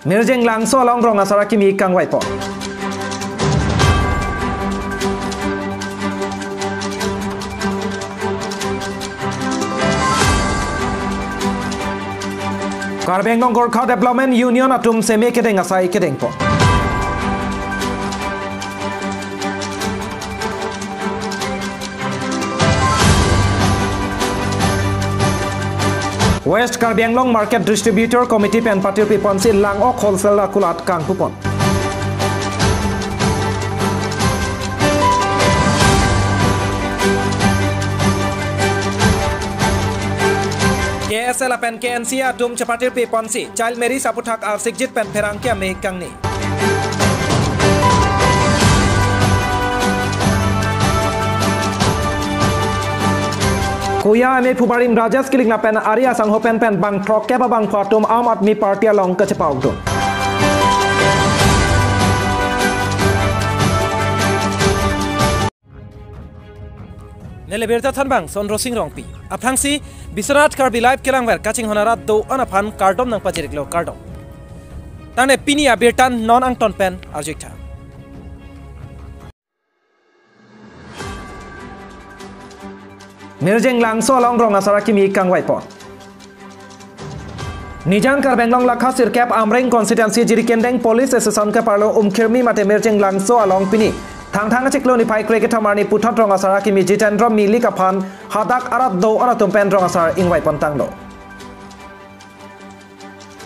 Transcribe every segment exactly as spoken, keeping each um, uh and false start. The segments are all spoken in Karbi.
Mirjeng Langso along rong asar akimi kangvai pon. Karbi Anglong Gorkha Development Union atum seme kedeng asai kedeng pon. West Karbi Anglong Market Distributor Committee pen patirpi ponsi lang-ok wholesale akulat kangpu pon. K S L lapen K N C atum chepatirpi ponsi child marriage aputhak arsikjit pen pherangke ame kangni. Koya M A phubarim Rajesh Killing lapen ari asangho pen pen bang throkkep abangphu atum Aam Aadmi Party along kachepaukdun. Neli birta thanbang Sondro Sing Rongpi. Aphrangsi Biswanath Karbi Live kelangver kachinghon arat do-an aphan kardom nangpajiriklo, kardom. Tangte pini abirta non angton pen arjuiktha. Mirjeng Langso along rong asar akimi kangvai pon. Nijang Karbi Anglong lakha sirkep Amreng constituency Jirikindeng police station keparlo Umkhirmi mate Mirjeng Langso along pini Thangthang achiklo niphai kre kethom arni puthot rong asar akimi Jitendra Milik aphan hadak arat do-an atum pen rong asar ingvai pon tanglo.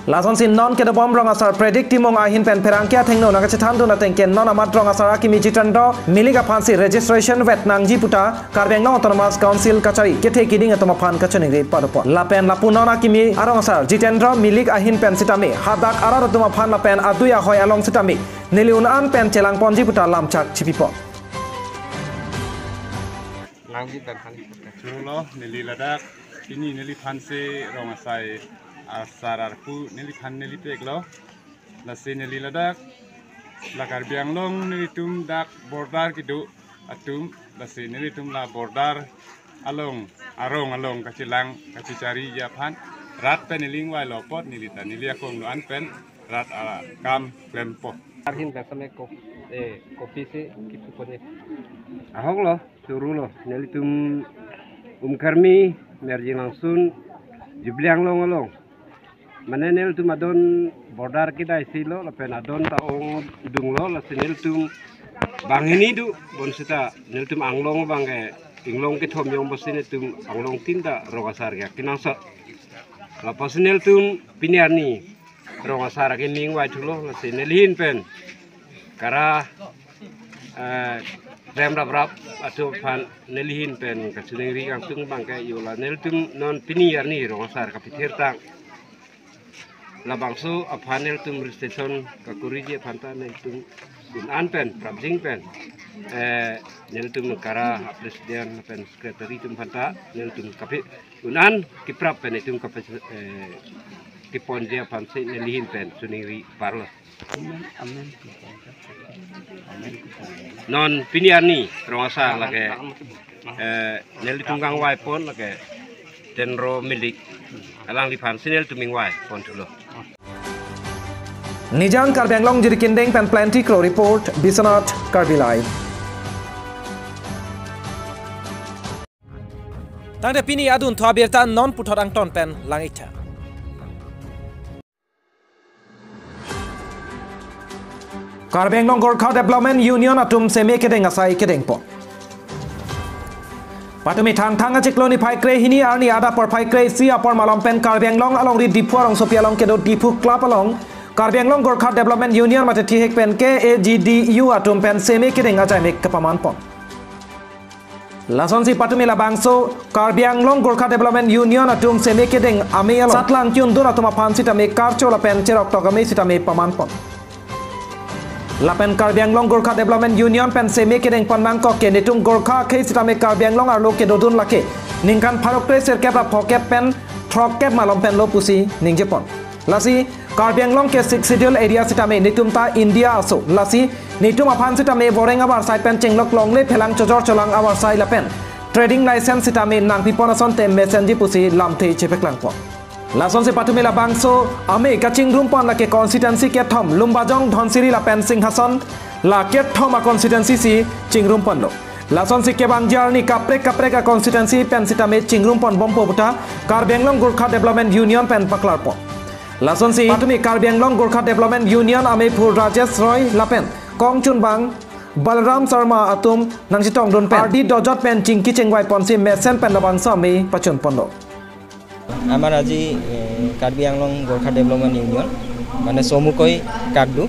Lasonsi non kedobom rong asar Predict Timung ahin pen pherangke athengno nangkachethandun ateng ke non amat rong asar akimi Jitendra Milik aphansi registration vet nangji puta Karbi Anglong Autonomous Council kachari kethe kiding atum aphan kachiningri padopon. Lapen lapu non akimi arong asar Jitendra Milik ahin pen sitame hadak arat atum aphan lapen adui ahoi along sitame neli un-an pen chelang ponji puta lamchak chipipon. Nangji pen khan. Churulo, neli ladak pini neliphansi rong asai asar arpu neliphan neli peklo. Lasi neli ladak la Karbi Anglong nelitum dak border kedo atum, lasi nelitum la border along, arong along kachelang kachechariji aphan rat pen neli ingvailo apot neli ta neli akong do-an pen rat akam klempo. Arhin pen same kop-, eh, kopisi kipu kone. Ahoklo, churulo, nelitum Umkhirmi, Mirjeng Langso, Jubilee Anglong along. Mane nelitum adon border kedai silo, lapen adon ta ongdunglo, lasi nelitum banghini do, bonsita nelitum anglong abang ke, inglong kethom jong bonsita nelitum anglong tin ta rong asar ke kenangsot. Lapusi nelitum pini arni rong asar akimi ingvaithulo, lasi nelihin pen kara, eh, rem raprap atum aphan nelihin pen kachiningri kangtung abang ke yola nelitum non pini arni rong asar kapithirtang. Labangso aphan nelitum registration kakuriji aphan ta nelitum un-an pen, prapjin pen, eh, nelitum kara president pen secretary atum aphan ta nelitum kapi un-an kiprap pen itum kapi, eh, kiponji aphansi nelihin pen chiningri parlo. Amen, amen. Non pini arni rong asar lake, eh, nelitum kangvai pon lake Jitendra Milik alangliphansi nelitum ingvai ponthulo. Nijang Karbi Anglong Jirikindeng pen Plenty Kro report, Biswanath Karbi Live. Tangte pini adunthu abirta non puthot angton pen lang-iktha. Karbi Anglong Gorkha Development Union atum seme kedeng asai kedeng pon. Patumi Thangthang achiklo niphai krehini arni adap porphai kreisi apor malom pen Karbi Anglong alongri Diphu arongsopi along kedo Diphu Club along Karbi Anglong Gorkha Development Union mate thihek pen K A G D U atum pen seme kedeng ajaimek kapaman pon. Lasonsi patumi labangso Karbi Anglong Gorkha Development Union atum seme kedeng amei along satlang kyundun atum aphan sitame karcho lapen cherok tok amei sitame paman pon. Lapen Karbi Anglong Gorkha Development Union pen seme kedeng pon nangkok ke netum Gorkha akhei sitame Karbi Anglong arlo kedodun lake ningkan pharo kre sirkep ra phokep pen throkkep malom pen lo pusi ningje pon. Lasi Karbi Anglong ke Sixth Schedule area sitame netum ta India aso. Lasi netum aphan sitame voreng avarsai pen chenglok longle phelang chojor cholang avarsai lapen trading license sitame nangpi pon asonte mesenji pusi lamthe chepeklang pon. Lasonsi patumi labangso amei kachingrumpon lake constituency kethom Lumbajong, Dhansiri lapen Singhason, la kethom a constituency si chingrumpon lo. Lasonsi kevangji arni kaprek kaprek a constituency pen sitame chingrumpon bompo puta Karbi Anglong Gorkha Development Union pen paklarpon. Lasonsi patumi Karbi Anglong Gorkha Development Union ameiphu Rajesh Roy lapen kongchunbang Balram Sharma atum nangchetongdun pen ardi dojot pen chingki chingvaiponsi mesen pen labangso amei pachunponlo. আমাৰ আজি এ, কাৰ্বি আংলং Gorkha development union মানে চমুকৈ কাকডু,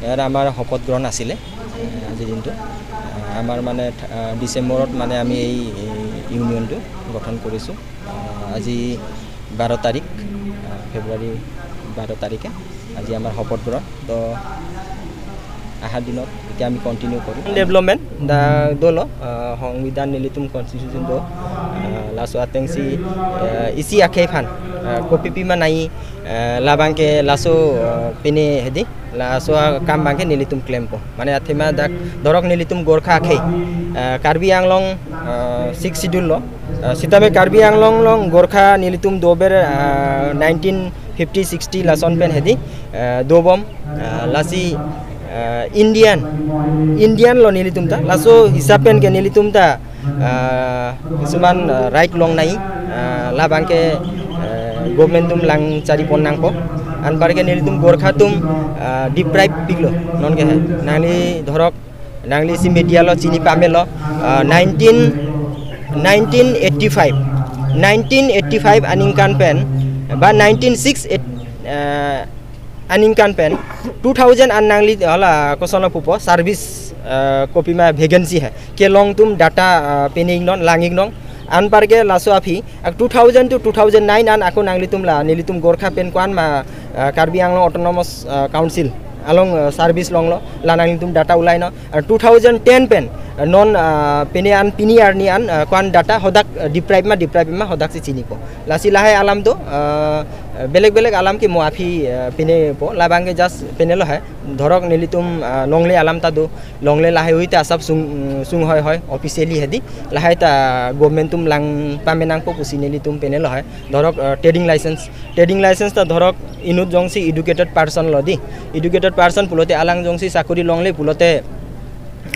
ইয়াৰ আমাৰ শপত গ্ৰহণ আছিলে এ, আজিৰ দিনটো। এ, আমাৰ মানে থা- আ, ডিচেম্বৰত মানে আমি এই এই ইউনিয়নটো গঠন কৰিছোঁ। আ, আজি বাৰ তাৰিখ, আ, ফেব্ৰুৱাৰী বাৰ তাৰিখে আজি আমাৰ শপত গ্ৰহণ। তো অহা দিনত এতিয়া আমি কণ্টিনিউ কৰিম। ডেভেলপমেণ্ট দা দলো, আ, সংবিধান nelitum constitution do, a, laso atengsi, a, isi akhei aphan, a, kopipima nai, a, labangke laso, a, pine hedi, laso akam abangke nelitum klempo. Mane athema dak dorok nelitum Gorkha akhei, a, Karbi Anglong, a, Sixth Schedule lo, a, sitame Karbi Anglong along Gorkha nelitum dober, a, nineteen fifty sixty lason pen hedi, a, dobom, a, lasi, a, Indian, Indian lo nelitum ta, laso hisap pen ke nelitum ta, আ, কিছুমান, আ, right long nai, a, labangke, a, government atum lang charipon nangpo, anparke nelitum Gorkha atum, a, deprive piklo, nonke he, nangli ধৰক, nangli si media lo chini pamelo, a, nineteen, nineteen eighty five, nineteen eighty five aningkan pen, ba nineteen six eight, a, aningkan pen, two thousand an nangli hala koson lo pupo service, a, kopima vacancy hai. Kelong atum data, a, pine iknon, lang iknon. Anparke laso aphi, ak two thousand to two thousand nine an ako nanglitum la, nelitum Gorkha pen ko-an ma, a, Karbi Anglong Autonomous, a, Council along, a, service longlo, la nanglitum data ulai non. Ar two thousand ten pen, a, non, a, pine an pini arni an, a, ko-an data hodak, a, deprive ma, deprive ma hodak si chinipo. Lasi lahai alam do, আ, বেলেগ বেলেগ alam ke mo aphi, আ, pinepo, labangke just pinelo hai. ধৰক nelitum, আ, longle alam ta do, longle lahai hui ta asap sung, sung hoi hoi, officially hedi, lahai ta government atum lang pame nangpo pusi nelitum pinelo hai. ধৰক, আ, trading license, trading license ta ধৰক inut jongsi educated person lo di, educated person pulote alang jongsi sakuri longle pulote,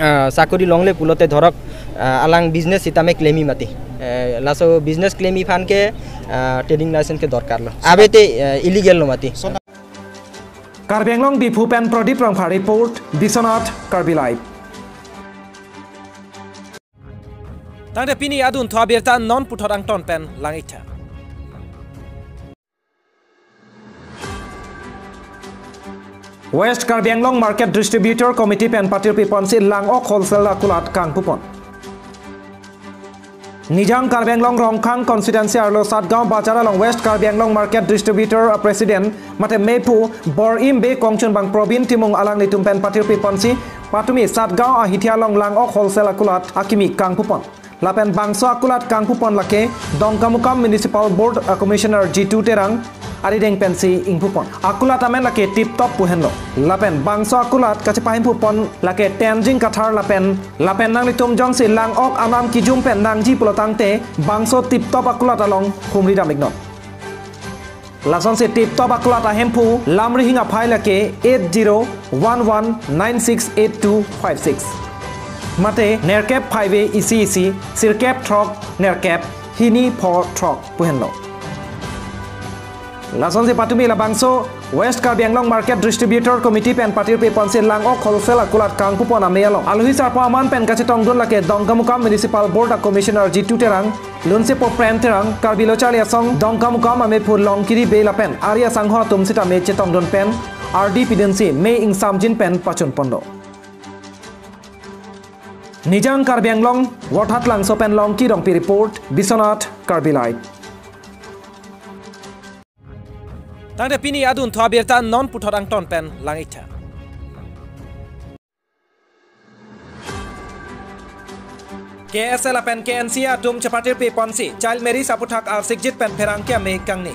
আ, sakuri longle pulote ধৰক, আ, alang business sitame klemi mati. A, laso business klemi aphan ke, a, trading license ke dorkar lo. Abete, a, illegal lo mati. Karbi Anglong Diphu pen Pradip Rongphar report, Biswanath Karbi Live. Tangte pini adunthu abirta non puthot angton pen lang-iktha. West Karbi Anglong Market Distributor Committee pen patirpiponsi lang-ok wholesale akulat kangpupon. Nijang Karbi Anglong Rongkhang constituency arlo Satgaon Bazar along West Karbi Anglong Market Distributor a President mate meiphu Bor-im Bey kongchunbang Probin Timung alanglitum pen patirpiponsi patumi Satgaon ahithi along lang-ok wholesale akulat akimi kangpupon. Lapen bangso akulat kangpupon lake Dongkamukam Municipal Board a Commissioner Jitu Terang arideng pensi ingpupon. Akulat amen lake Tip Top pu henlo. Lapen bangso akulat kachepahempupon lake Tenzing Kathar lapen, lapen nanglitum jongsi lang-ok anam kijum pen nangji pulotangte bangso Tip Top akulat along humri dam iknon. Lasonsi Tip Top akulat ahemphu Lamrihing aphai lake eight zero one one nine six eight two five six. Mate nerkep phai ve isi isi, sirkep throk nerkep, hini pho throk pu henlo. Lasonsi patumi labangso West Karbi Anglong Market Distributor Committee pen patirpiponsi lang-ok wholesale akulat kangpupon amei along alohi sarpo aman pen kachetongdun lake Dongkamukam Municipal Board a Commissioner Jitu Terang, Lunsepo Prem Terang, Karbi Lo Charli Asong, Dongkamukam ameiphu Longkiri Bey lapen ari asangho atum sitame chetongdun pen ardi pidunsi mei ingsamjin pen pachunponlo. Nijang Karbi Anglong, Vothatlangso pen Longki Rongpi report, Biswanath Karbi Live. Tangte pini adunthu abirta non puthot angton pen lang-iktha. K S A lapen K N C A atum chepatirpiponsi child marriage aputhak arsikjit pen pherangke amei kangni.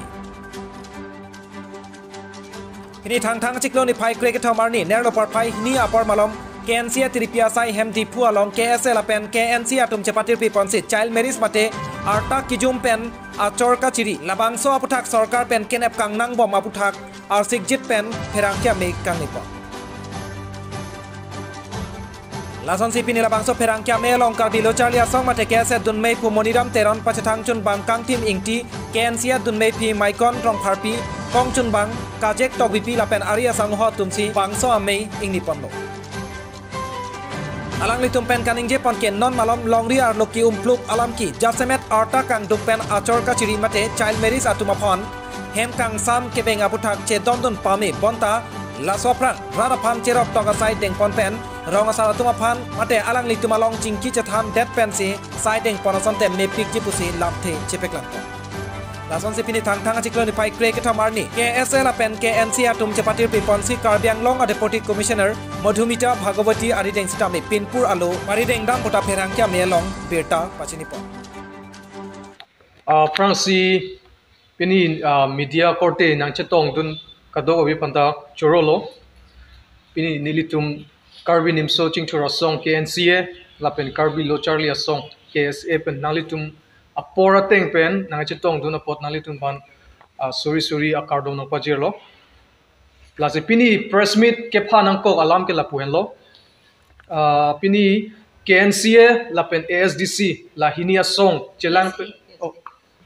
Hini Thangthang achiklo niphai krekethom arni nerlo porphai hini apor malom K N C A tiripi asai hem Diphu along K S A lapen K N C A atum chepatirpiponsi child marriage mate Arta kijum pen achor kachiri labangso aputhak sorkar pen kenep kangnangbom aputhak arsikjit pen pherangke ame kangnipon. Lasonsi pini labangso pherangke ame along Karbi Lo Charli Asong mate K S A dunmeiphu Moniram Teron pachethang chunbang Kangthim Ingti, K N C A dunmeiphi Maikon Rongpharpi, kong chunbang Kajek Tokbipi lapen ari asangho atumsi bangso ame ingniponlo. Alanglitum pen kaningjepon ke non malom longri arlo ki-umpluk alam ke jasemet arta kangduk pen achor kachiri mate child marriage atum aphan hem kangsam kebeng aputhak chedondun pame bonta laso aphrang rat aphan cherok tok asai dengpon pen rong asar atum aphan mate alanglitum along chingki chethan det pensi sai dengpon asonte mepikji pusi lamthe chepaklangpon. Lasonsi pini Thangthang achiklo niphai kre kethom arni K S A lapen K N C A atum chepatirpiponsi Karbi Anglong a Deputy Commissioner Madhumita Bhagawati arideng sitame pinpur alo paridengdam puta pherangke ame along birta pachinipon. Ah, aphrangsi pini, ah, media korte nangchetongdun kadokave aphanta chorolo. Pini nelitum Karbi Nimso Chingthur Asong K N C A lapen Karbi Lo Charli Asong K S A pen nanglitum apor ateng pen nangchetongdun apot nanglitum aphan, ah, suri suri akardom nangpajirlo. Lasi pini press meet kepha nangkok alam ke lapu henlo. Ah, pini K N C A lapen A S D C la hini asong chelang pen, oh,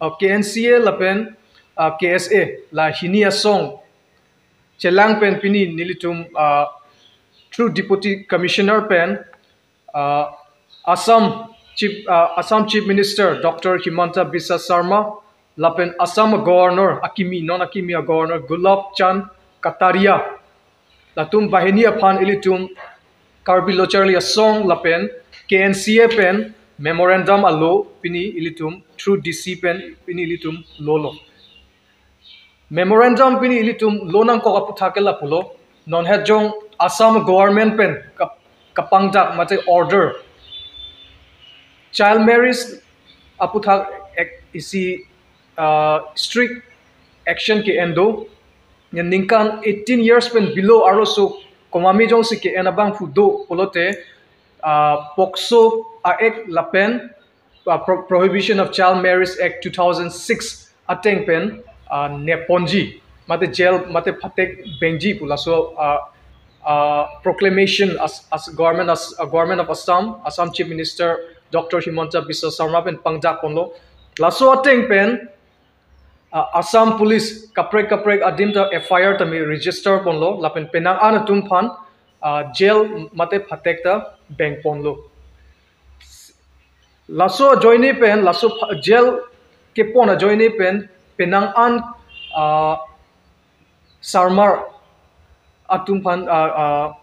oh, K N C A lapen, ah, K S A la hini asong chelang pen pini nelitum, ah, through Deputy Commissioner pen, ah, Assam Chief, ah, Assam Chief Minister Doctor Himanta Biswa Sarma lapen Assam Governor akimi, non akimi a Governor Gulab Chand Kataria, latum banghini aphan ilitum Karbi Lo Charli Asong lapen K N C A pen memorandum alo pini ilitum through D C pen pini ilitum lolo. Memorandum pini ilitum lo nangkok aputhak ke lapulo. Non het jong Assam government pen kap-, kapangdak mate order child marriage aputhak ek isi, ah, strict action ke-en do. Ningkan eighteen years pen below arloso komatne jongsi ke-en abangphu do pulote, ah, POCSO a-act lapen, ah, Pro-, Prohibition of Child Marriage Act two thousand six ateng pen, ah, nepponji mate jail mate phatek bengji pu laso, ah, ah, proclamation as, as government as, ah, Government of Assam, Assam Chief Minister Doctor Himanta Biswa Sarma pen pangdak ponlo. Laso ateng pen, ah, Assam Police kaprek kaprek adim ta F I R tame register ponlo lapen penang an atum aphan, ah, jail mate phatek ta beng ponlo. Laso ajoine pen, laso pha-, jail kepon ajoine pen penang an, ah, sarmar atum aphan, ah, ah,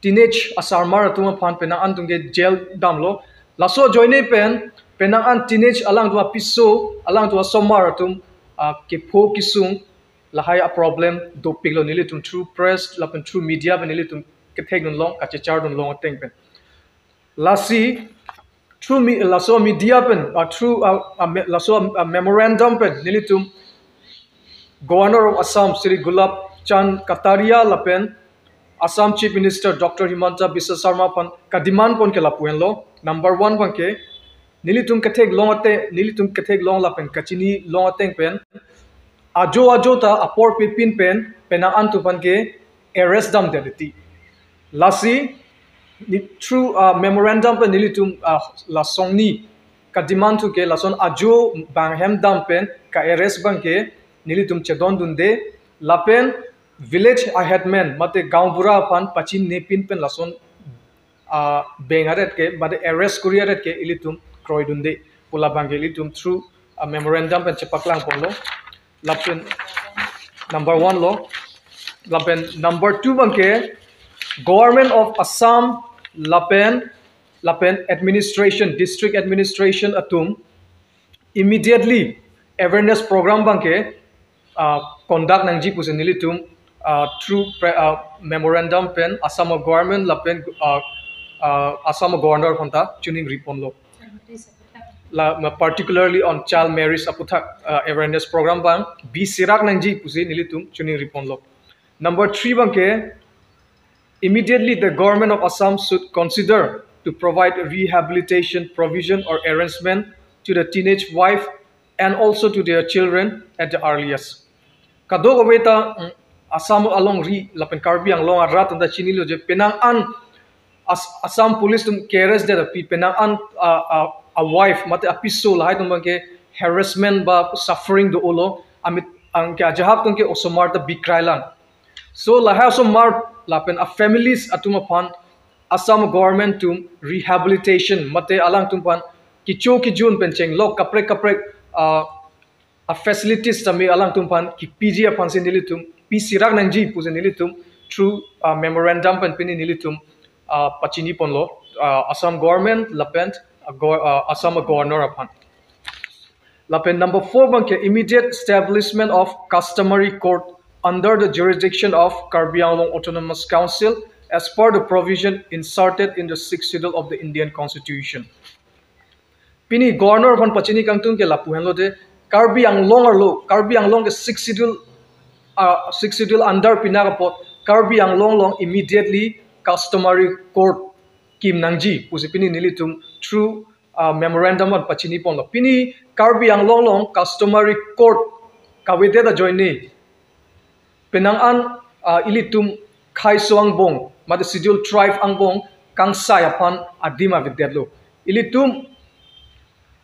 teenage asarmar atum aphan penang an atum ke jail damlo. Laso ajoine pen penang an teenage alangtum apiso, alangtum asomar atum, ah, kepho kesung lahai a-problem dopiklo nelitum through press lapen through media pen nelitum kethekdun long, kachechardun long ateng pen. Lasi through me-, laso media pen, ah, through, ah, ah, me-, laso, ah, memorandum pen nelitum Governor of Assam Shri Gulab Chand Kataria lapen Assam Chief Minister Doctor Himanta Biswa Sarma aphan kademand pon ke lapu henlo. Number one abangke, nelitum ketheklong ate, nelitum ketheklong lapen kachinilong ateng pen ajo ajo ta apor pepin pen penang an atum aphan ke arrest damdet titi. Lasi ni through, ah, memorandum pen nelitum, ah, lasongni kademand thu ke lason ajo bang hem dam pen ka-arrest abangke nelitum chedondunde lapen village a-headman mate gaonbura aphan pachininepin pen lason, ah, beng aret ke mate arrest kori aret ke ilitum kroidunde pu labangke ilitum through, ah, memorandum pen chepaklang ponlo. Lapen number one lo. Lapen number two abangke Government of Assam lapen, lapen administration, district administration atum immediately awareness program abangke, ah, conduct nangji pusi nelitum, ah, through pre-, ah, memorandum pen Assam government lapen, ah, ah, Assam governor aphanta chiningri ponlo. La, ma, particularly on child marriage aputhak, ah, awareness program abang bisirak nangji pusi nelitum chiningri ponlo. Number three abangke, immediately the government of Assam should consider to provide rehabilitation provision or arrangement to the teenage wife and also to their children at the earliest. Kadokave ta, mm, Assam alongri lapen Karbi Anglong arat anta chinilo je penang an As-, Assam Police atum ke-arrest det api penang an, a, a, a wife mate apiso lahai atum abang ke harassment ba suffering do-olo, amit anke ajahak atum ke osomar ta bikrailang. So lahai osomar lapen a families atum aphan Assam government atum rehabilitation mate alangtum aphan kecho kejun pen chenglok kaprek kaprek, a, a facilities tame alangtum aphan kipiji aphansi nelitum pisirak nangji pusi nelitum through, uh, memorandum pen pini nelitum, uh, pachini ponlo, uh, Assam government lapen, uh, go-, uh, Assam governor aphan. Lapen number four abang ke immediate establishment of customary court under the jurisdiction of Karbi Anglong Autonomous Council as per the provision inserted in the Sixth Schedule of the Indian Constitution. Pini governor aphan pachini kangtung ke lapu henlo de, Karbi Anglong arlo, Karbi Anglong ke Sixth Schedule, ah, Sixth Schedule under pinak apot Karbi Anglong along immediately customary court kim nangji pusi pini nelitum through, ah, memorandum an pachini ponlo. Pini Karbi Anglong along customary court kavedet ajoine penang an, ah, ilitum khaiso angbong mate Schedule Tribe angbong kangsai aphan adim avedetlo. Ilitum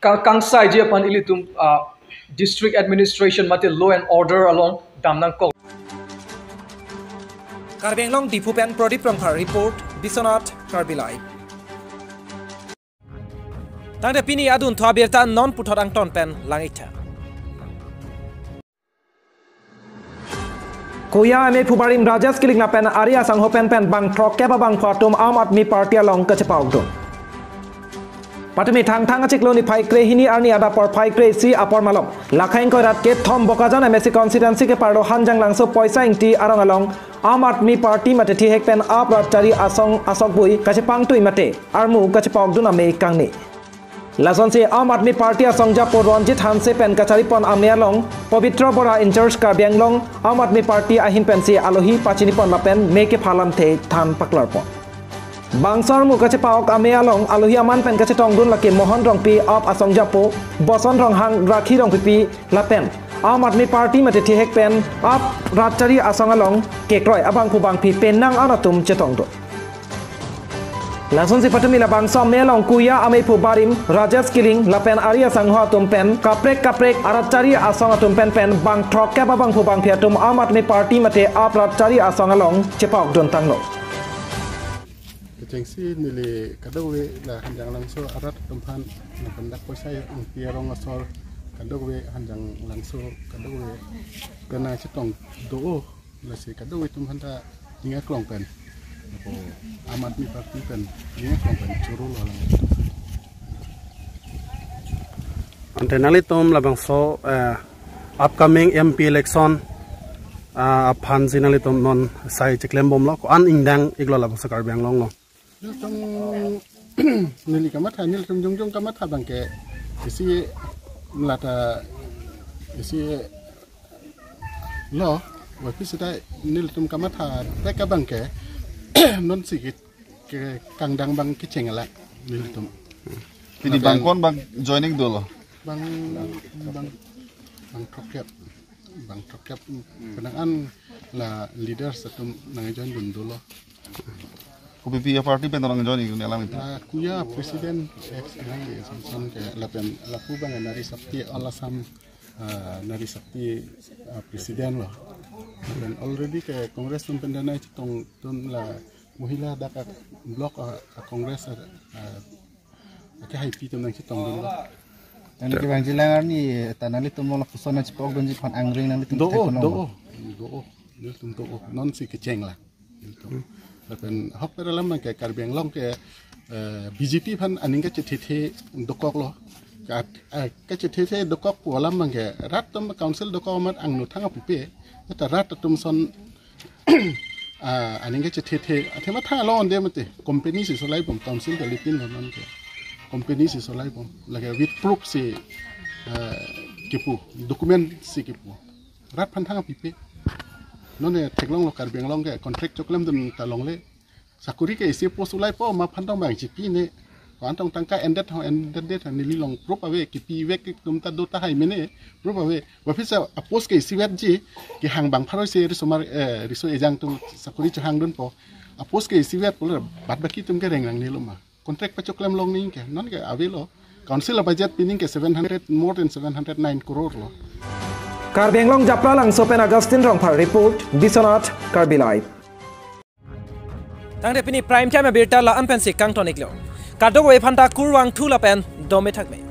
ka-, kangsaiji aphan ilitum, ah, district administration mate law and order along dam nangkok. Karbi Anglong Diphu pen Pradip Rongphar report, Biswanath Karbi Live. Tangte pini adunthu abirta non puthot angton pen lang-iktha. Koya amephu barim Rajesh Killing lapen ari asangho penpen bang throkkep abangphu atum Aam Aadmi Party along kachepa-okdun. Patumi Thangthang achiklo niphai krehini arni adap porphai kresi apor malom, Lakhaing Koirat kethom Bokajan M A C constituency keparlo Hanjanglangso Poisa Ingti arong along Aam Aadmi Party mate thihek pen Aap Rat Chari Asong asokbui kachepangtui mate armu kachepa-okdun amei kangni. Lasonsi Aam Aadmi Party asongjapo Ranjit Hanse pen kacharipon amei along Pabitra Bora in charge Karbi Anglong Aam Aadmi Party ahin pensi alohi pachinipon lapen mei kepha lamthe than paklarpon. Bangso armu kachepa-ok amei along alohi aman pen kachetongdun lake Mohan Rongpi Aap asongjapo, Boson Ronghang, Rakhi Rongpipi lapen Aam Aadmi Party mate thihek pen Aap Rat Chari Asong along kekroi abangphu bangphi penang an atum chetongdun. Lasonsi patumi labangso amei along Koya amephu barim Rajesh Killing lapen ari asangho atum pen kaprek kaprek arat chari asong atum penpen bang throkkep abangphu bangphi atum Aam Aadmi Party mate Aap Rat Chari Asong along chepa-okdun tanglo. Kechengsi neli kadokave la Hanjanglangso arat atum aphan, na pendak Poisa Ingti arong asor kadokave Hanjanglangso kadokave kena chetong do-o. Lasi kadokave atum aphanta ning aklong pen, ako Aam Aadmi Party pen ning aklong pen choro lo lang. Ante nanglitum labangso, eh, upcoming M P election, ah, aphansi nanglitum non sai chiklem bomlo, ko-an ingdang-iklo labangso Karbi Anglong along? Nelitum neli kamatha, nelitum jongjong kamatha abangke isi lata isi lo, wapisi ta nelitum kamatha pek abangke nonsi ke, ke kangdang abang kecheng ala nelitum. Pini bang kon bang joining dolo? Bang, bang, bang throkkep. Bang throkkep. Penang an la leaders atum nangjoindun dolo. Kopi-pi a party pen nangjoin ikuni alam itu? La Koya president ex nang di Samson ke lapen lapu abang Nari Shakti All Assam, ah, Nari Shakti, ah, president lo. Dan already ke Congress atum pen danai chetongdun la mohila dak block, ah, Congress, ah, ah, ake haipi atum nangchetongdunlo. Nangli kevangji alang arni ta nanglitum along lapuson nangchepa-okdunji aphan angring nanglitum do-o, theklong do-o, do-o, nelitum do-o. Nonsi kecheng la. Nelitum. Lapen ahokpet alam abangke Karbi Anglong ke, eh, B J P aphan aning kachethethe dokoklo. Ka, eh, kachethethe dokok pu alam abangke rat atum council dokok amat angno thang apipe. Eta rat atum ason ah, aning kachethethe, athema thang along onde mate, company si solai bom, council ke lipin lo non ke. Company si solai bom, lake with proof si, ah, kipu, document si kipu. Rat aphan thang apipe. Nonke theklonglo Karbi Anglong ke contract choklemdun ta longle. Sakuri ke isi post ulaipo, ma aphan tong bang chipine. Ko-an tong tangka endet ho, endet det ho, neli long proof ave, kipi vek atum ta do tahai mene, proof ave. Ba phisa a-post ke isivetji, kehang bang pharo se risomar, eh, riso ejang atum sakori chehangdunpo. A-post ke isivet pulo, bad baki atum ke reng nangne lo ma. Contract pachoklem long ningke, non ke avelo. Council a-budget pining ke seven hundred, more than seven hundred nine crore lo. Karbi Anglong Japralangso pen Augustine Rongphar report, Biswanath Karbi Live. Tangte pini Prime Time abirta la-an pensi kangton iklo. Kadokave aphanta kurvangthu lapen dome thakme.